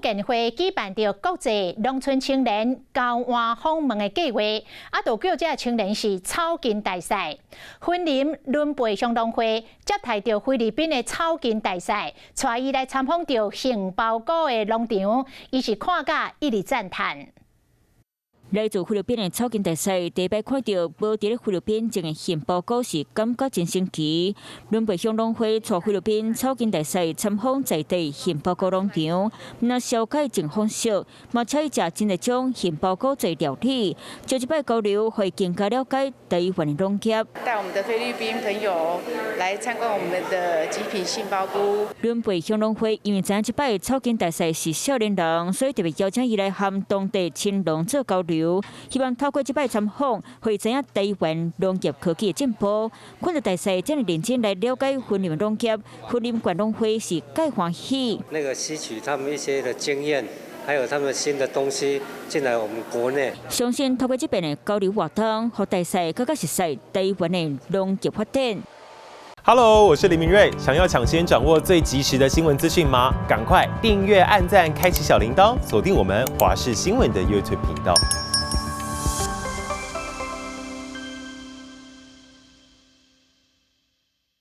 健會舉辦著國際農村青年交換訪問的計劃，啊，就叫這青年是草根大使。雲林崙背鄉農會接待著菲律賓的草根大使，帶伊來參訪著杏鮑菇的農場，伊是看甲一直讚嘆。來自菲律賓的草根大使，第一擺看著無佇咧菲律賓種的杏鮑菇時，感覺真神奇。崙背鄉農會帶菲律賓草根大使參訪在地杏鮑菇農場，毋但紹介種方式，嘛請伊食真濟種杏鮑菇做料理。藉這擺交流，會更加了解台灣的農業。帶我們的菲律賓朋友來參觀我們的極品杏鮑菇。崙背鄉農會因為知影這擺草根大使是少年人，所以特別邀請伊來和當地青農做交流。希望透過這擺參訪，會知影台灣農業科技的進步。看著大使這麼認真來了解雲林農業，雲林縣農會是蓋歡喜。那個吸取他們一些的經驗，還有他們新的東西進來我們國內。相信透過這遍的交流活動，予大使閣較熟悉台灣的農業發展。 Hello，我是林明瑞。想要搶先掌握最及時的新聞資訊嗎？趕快訂閱、按讚、開啟小鈴鐺，鎖定我們華視新聞的 YouTube 頻道。